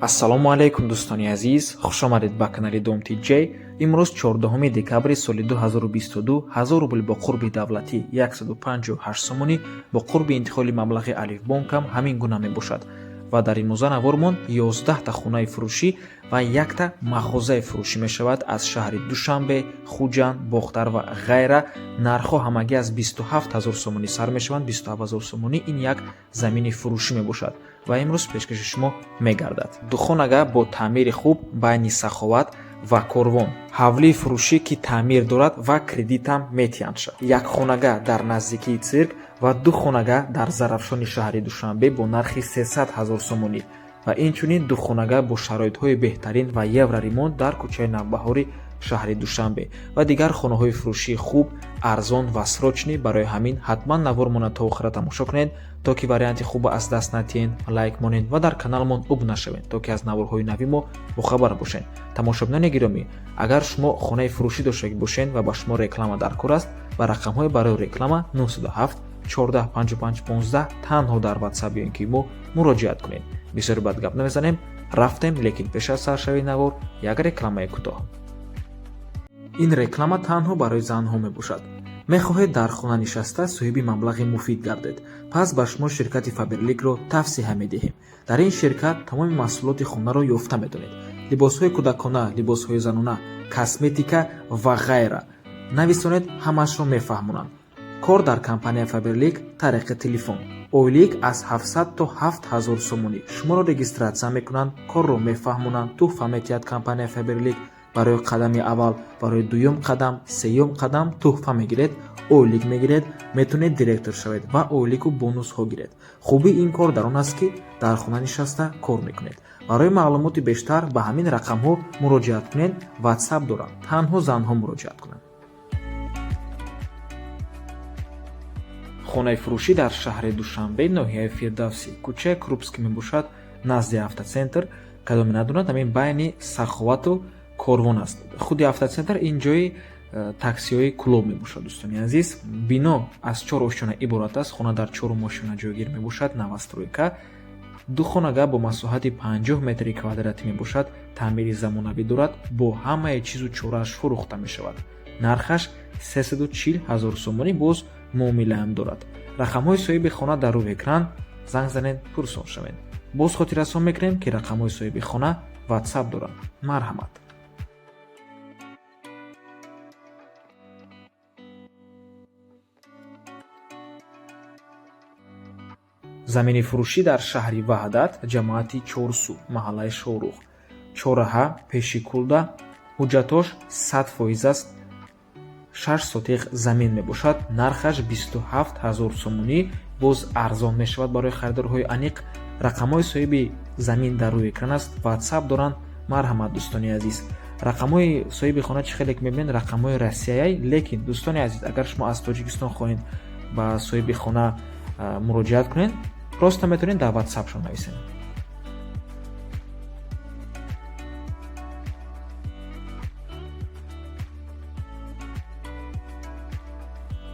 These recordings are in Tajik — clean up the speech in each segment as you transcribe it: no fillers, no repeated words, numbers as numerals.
Ассалому алайкум, дӯстони азиз, хушомадед ба канали Дом TJ. Имрӯз 14 декабри соли 2022, 1000 рубл бо қурби давлатӣ 158 сомонӣ, бо қурби интиқоли маблағи Алифбонкам ҳамин гуна мебошад. Ва дар имрӯза навормон 11та хонаи фурӯшӣ ва якта мағозаи фурӯшӣ мешавад аз шаҳри Душанбе, Хуҷанд, Бохтар ва ғайра. Нархҳо ҳамагӣ аз 27 ҳазор сомонӣ сар мешаванд. 27 ҳазор сомонӣ ин як замини фурӯшӣ мебошад ва имрӯз пешкаши шумо мегардад. Духонага бо таъмири хуб байни Саховат ва Корвон, ҳавлии фурӯшӣ, ки таъмир дорад ва кредитам метиҳанд, якхонага дар наздикии цирк ва ду хонага дар Зарафшони шаҳри Душанбе бо нархи 300 ҳазор сомонӣ ва инчунин духонага бо шароитҳои беҳтарин ва евроремонт дар кӯчаи Навбаҳори шаҳри Душанбе ва дигар хонаҳои фурӯшии хуб, арзон ва срочный. Барои ҳамин ҳатман навормона то охира тамошо кунед, то ки варианти хуба аз даст натиҳед. Лайк монед ва дар каналмон обуна шавед, то ки аз наворҳои нави мо бохабар бошед. Тамошобинони гиромӣ, агар шумо хонаи фурӯшӣ доштагӣ бошед ва ба шумо реклама дар кор аст, ба рақамҳои барои реклама 907 14 55 15 танҳо дар Ватсап ё ин ки мо муроҷиат кунед. Бисёри бад гап намезанем, рафтем. Лекин пеш аз саршавии навор як рекламаи кӯтоҳ. Ин реклама танҳо барои занҳо мебошад. Мехоҳед дар хона нишаста соҳиби маблағи муфид гардед? Пас ба шумо ширкати Фаберликро тавсия медиҳем. Дар ин ширкат тамоми маҳсулоти хонаро ёфта метавонед: либосҳои кӯдакона, либосҳои занона, косметика ва ғайра. Нависонед, ҳамаашро мефаҳмонанд. Кор дар компанияи Фаберлик тариқи телефон, ойлик аз 700 то 7000 сомонӣ. Шуморо регистрация мекунанд, корро мефаҳмонанд, тӯҳфа метиҳад компанияи Фаберлик барои қадами аввал, барои дуюм қадам, сеюм қадам тӯҳфа мегиред, ойлик мегиред, метавонед директор шавед ва ойлику бонусҳо гиред. Хубии ин кор дар он аст, ки дар хона нишаста кор мекунед. Барои маълумоти бештар ба ҳамин рақамҳо муроҷиат кунед, Ватсап доранд. Танҳо занҳо муроҷиат кунанд. Хонаи фурӯшӣ дар шаҳри Душанбе, ноҳияи Фирдавсӣ, кӯчаи Крупский мебошад, назди Автоцентр. Кадоме надонад, ҳамин байни Саховату Корвон аст. Худи Автоцентр ин ҷои таксиҳои Кӯлоб мебошад. Дӯстони азиз, бино аз чор ошёна иборат аст. Хона дар чорум ошёна ҷойгир мебошад, новостройка. Ду хонага бо масоҳати 50 метри квадратӣ мебошад, таъмири замонавӣ дорад, бо ҳамаи чизу чорааш фурӯхта мешавад. Нархаш 340 ҳазор сомонӣ, боз муомилаам дорад. Рақамҳои соҳиби хона дар рӯи экран, занг занед, пурсон шавед. Боз хотиррасон мекунем, ки рақамҳои соҳиби хона Ватсап доранд. Марҳамат. Замини фурӯшӣ дар шаҳри Ваҳдат, ҷамоати Чорсу, маҳаллаи Шорух, чораҳа пеши кулда. Ҳуҷҷатош 100% аст. 6 сотиқ замин мебошад. Нархаш 27 ҳазор сомонӣ, боз арзон мешавад барои харидорҳои аниқ. Рақамҳои соҳиби замин дар рӯи экран аст, Ватсап доранд. Марҳамат, дӯстони азиз. Рақамҳои соҳиби хона, чӣ хеле ки мебинед, рақамҳои Россияй. Лекин, дӯстони азиз, агар шумо аз Тоҷикистон хоҳед ба соҳиби хона муроҷиат кунед, просто метавонед дар Ватсапшон нависед.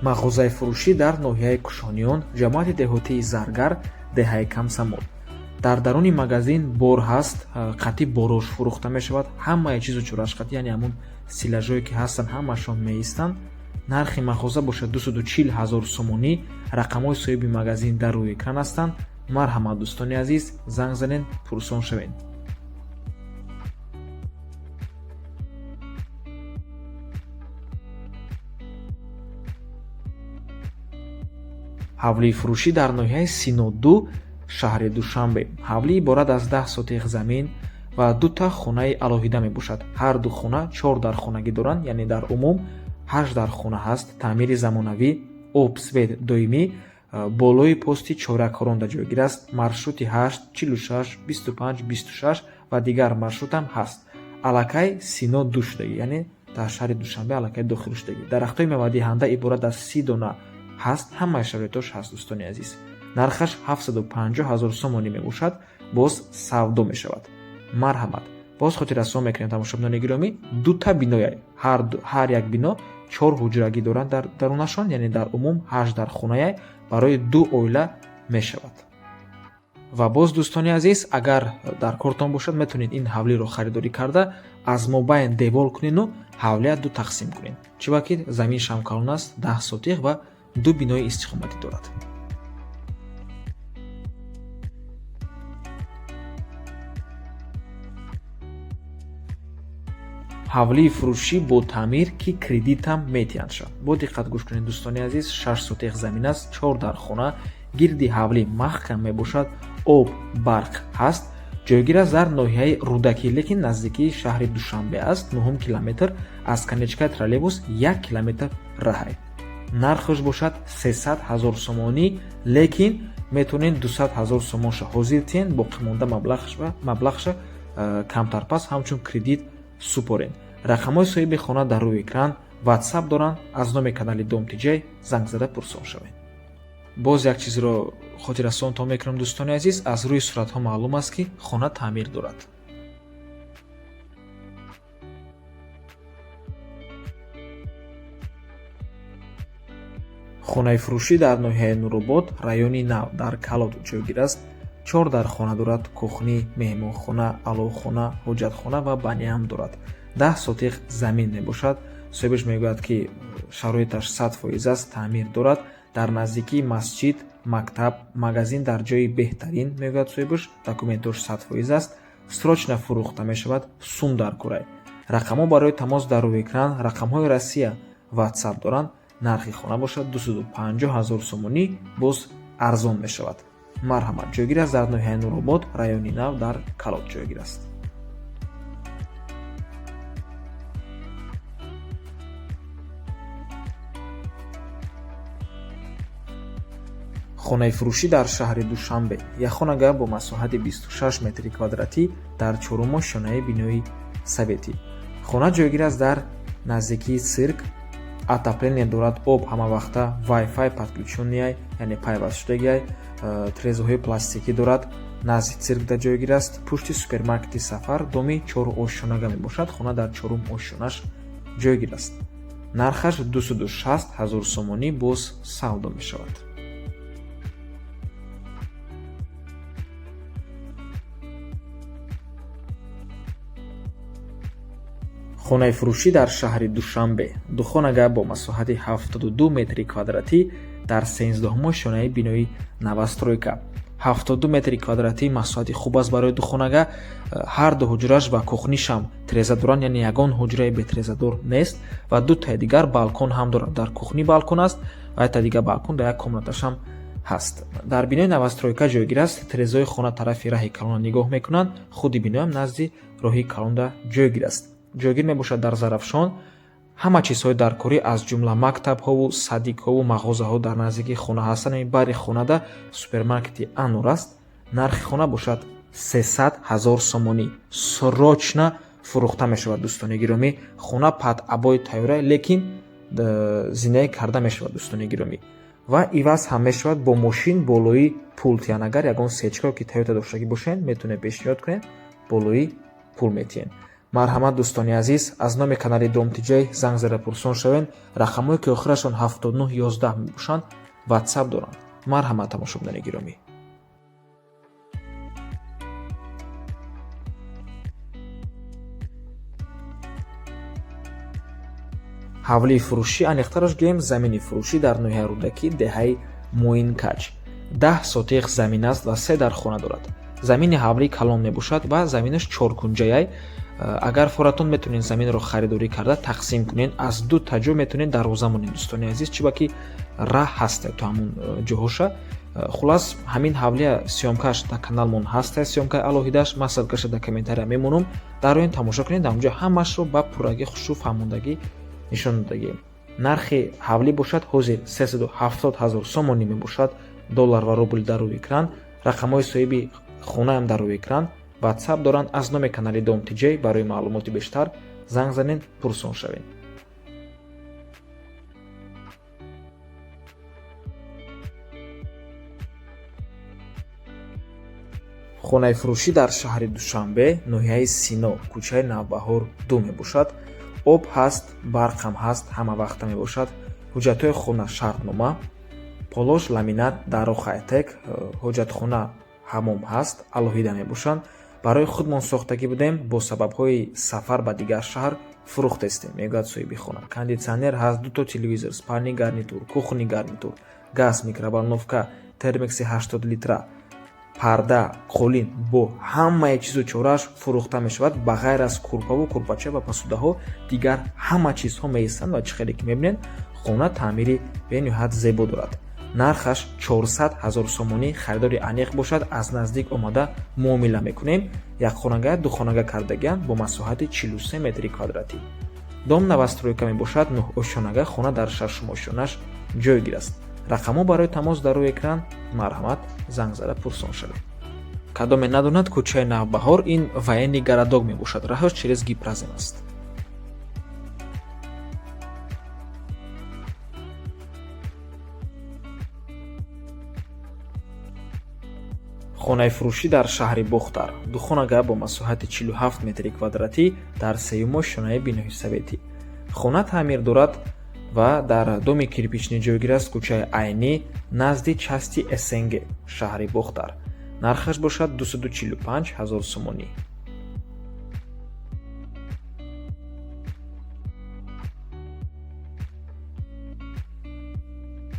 Мағозаи фурӯшӣ дар ноҳияи Кушониён, ҷамоати деҳотии Заргар, деҳаи Камсамол. Дар даруни магазин бор ҳаст, қатъи борош фурӯхта мешавад. Ҳамаи чизу чорааш қатъи, яъне ҳамун стеллажҳое ки ҳастанд, ҳамашон меистанд. Нархи мағоза бошад 240 ҳазор сомонӣ. Рақамҳои соҳиби магазин дар рӯи экран ҳастанд. Марҳамат, дӯстони азиз, занг занед, пурсон шавед. Ҳавлии фурӯшӣ дар ноҳияи Сино-2 шаҳри Душанбе. Ҳавлӣ иборат аз 10 сотиқ замин ва дута хонаи алоҳида мебошад. Ҳар ду хона чор дархонагӣ доранд, яъне дар умум ҳашт дархона ҳаст. Таъмири замонавӣ, об, свет доимӣ, болои пости Чоракоронда ҷойгир аст. Маршрути 8, 46, 25, 26 ва дигар маршрутам ҳаст. Аллакай Сино ду шудагӣ, яъне дар шаҳри Душанбе аллакай дохил шудагӣ. Дарахтҳои мевадиҳанда иборат аз 30 дона ҳаст. Ҳамаи шароитош ҳаст, дӯстони азиз. Нархаш 750 ҳазор сомонӣ мебошад, боз савдо мешавад. Марҳамат. Боз хотиррасон мекунем, тамошобинони гиромӣ, дута биноя, ҳар як бино чор ҳуҷрагӣ доранд дар дарунашон, яъне дар умум ҳашт дархоная барои ду оила мешавад. Ва боз, дӯстони азиз, агар дар кортон бошад, метавонед ин ҳавлиро харидорӣ карда, аз мобайн девол кунену ҳавлия ду тақсим кунед, чиба ки заминшам калон аст, 10 сотиқ ва ду бинои истиқоматӣ дорад. Ҳавлии фурӯшӣ бо таъмир, ки кредитам метиҳанд шавад. Бо диққат гӯш кунед, дӯстони азиз, 6 сотиқ замин аст, 4 дар хона, гирди ҳавлӣ маҳкам мебошад, об, барқ ҳаст. Ҷойгир аст дар ноҳияи Рӯдакӣ, лекин наздикии шаҳри Душанбе аст, 9 километр, аз конечкаи троллейбус 1 километр раҳай. Нархаш бошад 300 ҳазор сомонӣ, лекин метавонед 200 ҳазор сомонша ҳозир тиҳен, боқимонда маблағша камтар пас ҳамчун кредит супоред. Рақамҳои соҳиби хона дар рӯи экран, WhatsApp доранд, аз номи канали Дом ТиҷАй занг зада пурсон шавед. Боз як чизро хотиррасонтон мекунам, дӯстони азиз, аз рӯи суратҳо маълум аст, ки хона таъмир дорад. Хонаи фурӯшӣ дар ноҳияи Нуробод, райони Нав, дар Калот ҷойгир аст. 4 дар хона дорад, кухни, меҳмонхона, аловхона, ҳоҷатхона ва баняам дорад. 10 сотиқ замин мебошад. Соҳибаш мегӯяд, ки шароиташ 100% аст, таъмир дорад. Дар наздикии масҷид, мактаб, магазин, дар ҷои беҳтарин, мегӯяд соҳибаш, документош 100% аст, срочно фурӯхта мешавад, сум дар курай. Рақамҳо барои тамос дар рӯи экран, рақамҳои Россия, WhatsApp доранд. Нархи хона бошад 250 ҳазор сомонӣ, боз арзон мешавад. Марҳамат, ҷойгир аст дар ноҳияи Нуробод, райони Нав, дар Калот ҷойгир аст. Хонаи фурӯшӣ дар шаҳри Душанбе, яхонага бо масоҳати 26 метри квадратӣ дар чорум ошёнаи бинои советӣ. Хона ҷойгир аст дар наздикии цирк, отопление дорад, об ҳамавақта, Wi-Fi подключённый, яъне пайвастшудагиай, трезоҳои пластикӣ дорад, назди цирк дар ҷойгир аст, пушти супермаркети Сафар, доми чору ошёнага мебошад, хона дар чорум ошёнаш ҷойгир аст. Нархаш 260 ҳазор сомонӣ, боз савдо мешавад. Хонаи фурӯшӣ дар шаҳри Душанбе, духонага бо масоҳати 72 метри квадратӣ дар 13-ум ошёнаи бинои новостройка. 72 метри квадратӣ масоҳати хуб аст барои духонага. Ҳар ду ҳуҷраш ва кухнишам треза доранд, яъне ягон ҳуҷраи бетрезадор нест ва ду таи дигар балкон ҳам дорад. Дар кухни балкон аст ва якта дигар балкон дар як комнаташам ҳаст. Дар бинои новостройка ҷойгир аст. Трезаҳои хона тарафи раҳи калона нигоҳ мекунанд, худи биноам назди роҳи калонда ҷойгир аст. Ҷойгир мебошад дар Зарафшон. Ҳама чизҳои даркорӣ, аз ҷумла мактабҳову садикҳову мағозаҳо дар наздикии хона ҳастанд. Бари хонада супермаркети Анур аст. Нархи хона бошад 300 ҳазор сомонӣ, срочно фурӯхта мешавад, дӯстони гиромӣ. Хона под обои тайёра, лекин зинаи карда мешавад, дӯстони гиромӣ, ва иваз ҳам мешавад бо мошин болои пул тиҳанд. Агар ягон сечка ки Тойота доштагӣ бошед, метавонед пешниҳод кунед, болои пул метиҳед. Марҳамат, дӯстони азиз, аз номи канали Дом ТиҷАй занг зада пурсон шавед. Рақамҳое ки охирашон 79 11 мебошанд, WhatsApp доранд. Марҳамат, тамошобинони гиромӣ. Ҳавлии фурӯшӣ, аниқтараш гӯем, замини фурӯшӣ дар ноҳияи Рӯдакӣ, деҳаи Муинкач. 10 сотиқ замин аст ва се дар хона дорад. Замини ҳавлӣ калон мебошад ва заминаш чоркунҷаяй. Агар форатон, метавонед заминро харидорӣ карда тақсим кунед, аз ду та ҷо метавонед дарвоза монед, дӯстони азиз, чиба ки раҳ ҳаста то ҳамун ҷоҳоша. Хулас, ҳамин ҳавлия съёмкаш дар каналмон ҳаста, съёмкаи алоҳидаш, ман ссылкаша дар комментария мемонам, дароин тамошо кунед, дар онҷо ҳамашро ба пуррагӣ, хушу фаҳмондагӣ нишон додагием. Нархи ҳавлӣ бошад ҳозир 370 ҳазор сомонӣ мебошад. Доллар ва рубл дар рӯи экран, рақамҳои соҳиби хонаам дар рӯи экран, WhatsApp доранд. Аз номи канали Дом ТиҷАй барои маълумоти бештар занг занед, пурсон шавед. Хонаи фурӯшӣ дар шаҳри Душанбе, ноҳияи Сино, кӯчаи Навбаҳор 2 мебошад. Об ҳаст, барқам ҳаст, ҳама вақта мебошад. Ҳуҷҷатҳои хона шартнома, полош ламинат, даро хайтек, ҳоҷатхона Ҳаммом ҳаст, алоҳида мебошанд. Барои худмон сохтагӣ будем, бо сабабҳои сафар ба дигар шаҳр фурӯхтестем, мегӯяд соҳиби хона. Кондитсионер ҳаст, дуто телевизор, спальный гарнитур, кухонный гарнитур, газ, микроволновка, термекси 80 литра, парда, қолин бо ҳамаи чизу чорааш фурӯхта мешавад. Ба ғайр аз курпаву курпача ва пасудаҳо дигар ҳама чизҳо меистанд. Ва чӣ хеле ки мебинед, хона таъмири бениҳоят зебо дорад. Нархаш 400 ҳазор сомонӣ. Харидори аниқ бошад, аз наздик омада муомила мекунем. Якхонага, духонага кардагианд бо масоҳати 43 метри квадратӣ. Дом новостройка мебошад, нӯҳошёнага. Хона дар шашумошёнаш ҷойгир аст. Рақамҳо барои тамос дар рӯи экран, марҳамат, занг зада пурсон шавед. Кадоме надонад, кӯчаи Навбаҳор ин Военный городок мебошад, раҳош через Гипрозем аст. Хонаи фурӯшӣ дар шаҳри Бохтар, духонага бо масоҳати 47 метри квадратӣ дар сеюмошёнаи бинои советӣ. Хона таъмир дорад ва дар доми кирпичный ҷойгир аст, кӯчаи Айнӣ, назди части СНГ, шаҳри Бохтар. Нархаш бошад 245 ҳазор сомонӣ.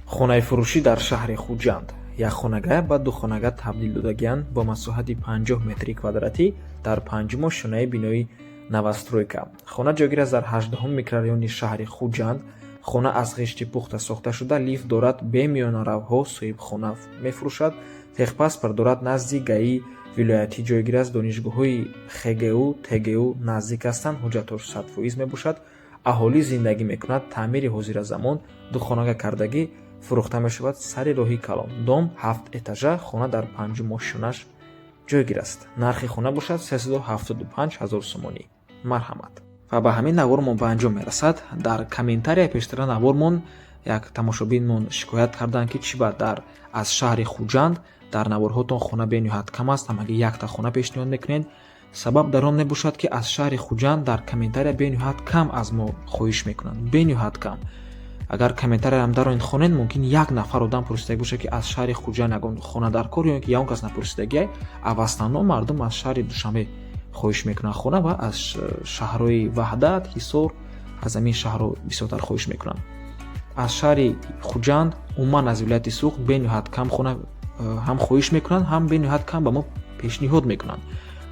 Хонаи фурӯшӣ дар шаҳри Хуҷанд, якхонага ба духонага табдил додагианд бо масоҳати 50 метри квадратӣ дар панҷумошёнаи бинои новостройка. Хона ҷойгир аст дар 18-ум микрорайони шаҳри Хуҷанд. Хона аз ғишти пухта сохта шуда, лифт дорад, бе миёнаравҳо соҳибхона мефурӯшад. Техпаспорт дорад, назди ГАИ вилоятӣ ҷойгир аст. Донишгоҳҳои ХГУ, ТГУ наздик ҳастанд. Ҳуҷҷатҳош 100% мебошад. Аҳолӣ зиндагӣ мекунад. Таъмири ҳозиразамон, духонага кардагӣ фурӯхта мешавад, сари роҳи калон. Дом ҳафт этажа, хона дар панҷумошёнаш ҷойгир аст. Нархи хона бошад 375 ҳазор сомонӣ. Марҳамат. Ва ба ҳамин навормон ба анҷом мерасад. Дар комментария пештара навормон як тамошобинмон шикоят карданд, ки чӣ ба дар аз шаҳри Хуҷанд дар наворҳотон хона бениҳоят кам аст, ҳамагӣ якта хона пешниҳод мекунед. Сабаб дар он мебошад, ки аз шаҳри Хуҷанд дар комментария бениҳоят кам аз мо хоҳиш мекунанд, бениҳоят кам. Агар комментарияам дароин хонед, мумкин як нафар одам пурсидаги бошад, ки аз шаҳри Хуҷанд ягон хона дар кор, ё ин ки ягон кас напурсидагиай. А в основном мардум аз шаҳри Душанбе хоҳиш мекунанд хона ва аз шаҳрҳои Ваҳдат, Ҳисор, аз ҳамин шаҳрҳо бисёртар хоҳиш мекунанд. Аз шаҳри Хуҷанд, умуман аз вилояти Суғд бениҳоят кам хона ҳам хоҳиш мекунанд, ҳам бениҳоят кам ба мо пешниҳод мекунанд.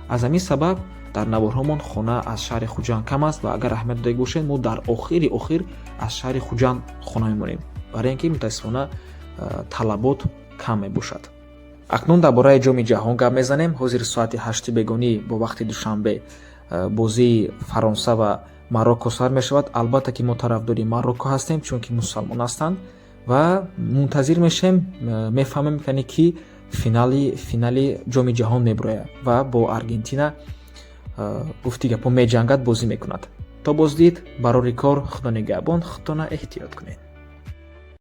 Аз ҳамин сабаб дар наворҳомон хона аз шаҳри Хуҷанд кам аст. Ва агар аҳамият додаги бошед, мо дар охири охир аз шаҳри Хуҷанд хона мемонем, барои ин ки мутаассифона талабот кам мебошад. Акнун дар бораи Ҷоми ҷаҳон гап мезанем. Ҳозир соати 8-и бегонӣ бо вақти Душанбе бозии Фаронса ва Марокко сар мешавад. Албатта ки мо тарафдори Марокко ҳастем, чунки мусалмон ҳастанд, ва мунтазир мешавем, мефаҳмем, яъне ки финали Ҷоми ҷаҳон мебирояд ва бо Аргентина, гуфти гапҳо, меҷангад, бозӣ мекунад. То боздид, барори кор, Худо нигаҳбон, худтона эҳтиёт кунед.